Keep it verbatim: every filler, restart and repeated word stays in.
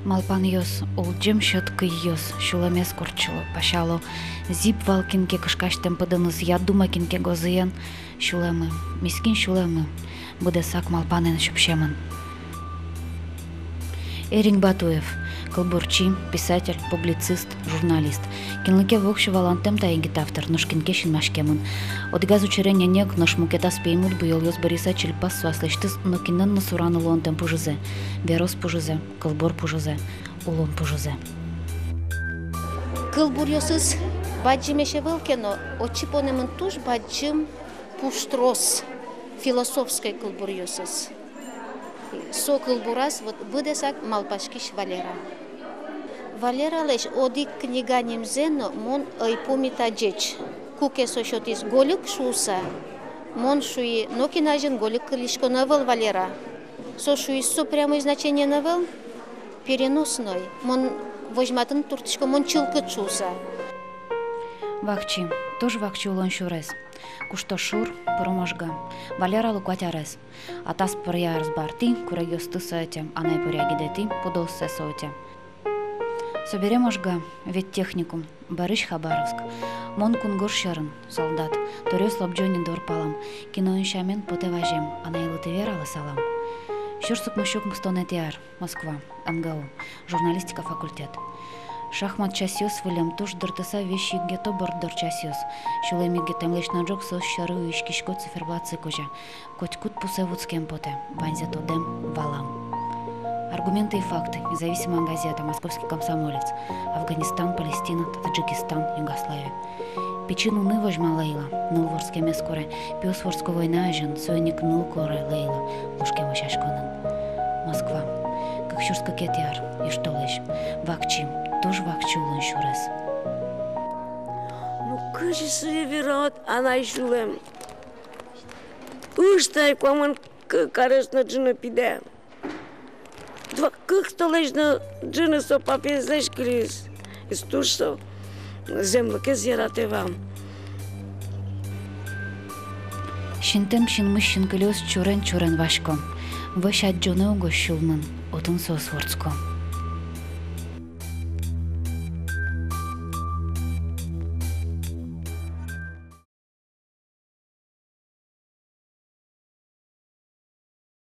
Малпанъёс, улӟем сьӧд кыйёс сюлэмез куртчыло, пасяло. Зӥб вал кин ке кышкасьтэм пыдыныз, я дума кин ке гозыен. Сюлэмы, мискинь сюлэмы, быдэсак малпанэн сюпсемын. Эринь Батуев, кылбурчи, писатель, публицист, журналист. Кинлы ке воксё валантэм та егит автор, нош кин ке синмаськемын. Одӥгаз учыре ненег, нош мукетаз пеймыт буёлъёс бӧръя чильпаз со аслэсьтыз нокинэн но сураны луонтэм пужызэ, верос пужызэ, кылбур пужызэ, улон пужызэ. Кылбуръёсыз бадӟымесь ӧвӧл ке но, отчы понэмын туж бадӟым пуштрос, философской кылбуръёсыз. Со кылбураз вот быдэсак малпаськись Валера. Валералэсь одӥг книга нимзэ но мон ӧй пумита ӟеч. Куке со сётӥз «Гольык» шуыса, мон шуи: «Нокин азьын гольык кылиськон ӧвӧл, Валера». Со шуиз: «Со прямой значениен ӧвӧл, переносной. Мон возьматыны туртӥсько, мон чылкыт шуыса». Вакчи, туж вакчи улон сюрес. Кушто шур, пуро Можга. Валералы куать арес. Атас пӧръя арзбартӥ, курегъёсты со ӧте, анай пӧръя гидэтӥ, пудооссэ со утё. Собере Можга, веттехникум, бӧрысь Хабаровск. Мон кунгож сьӧрын, солдат, торъёс лобӟо ни дор палам. Киноын сямен потэ вазем, анайлы тӥ вералэ салам. Сюрс укмыссю укмыстонэтӥ ар, Москва, МГУ, журналистика факультет. Шахмат часъёс вылэм, туж дыртыса весь йыггето борддор часъёс. Сюлэм йыггетэмлэсь но ӝог соос сьӧры уиськисько циферблатсы кузя. Котькуд пусэ вутскем потэ, ваньзэ тодэм, валам. «Аргументы и факты», «Независимая газета», «Московский комсомолец», Афганистан, Палестина, Таджикистан, Югославия. Пичи нуны возьмалэ йылэ, ныл вордскемез куре, пиос вордско война азьын, соин ик ныл куре лэйлэ лушкем вӧсяськонын. Москва. Кык сюрс кыкетӥ ар, южтолэзь. Вакчи, туж вакчи улон сюрес. Ну, кызьы сое верад, анай сюлэм. Ыштэ ай куамын кык арес но ӝыны пидэ. Два кык толэзь но ӝыны со папаезлэсь кылиз. Из туж со зэмлыкез яратэ вал. Синтэм синмысь синкылиос чурен-чурен васько. Вӧсь адӟонэ уго сюлмын, отын соос вордско.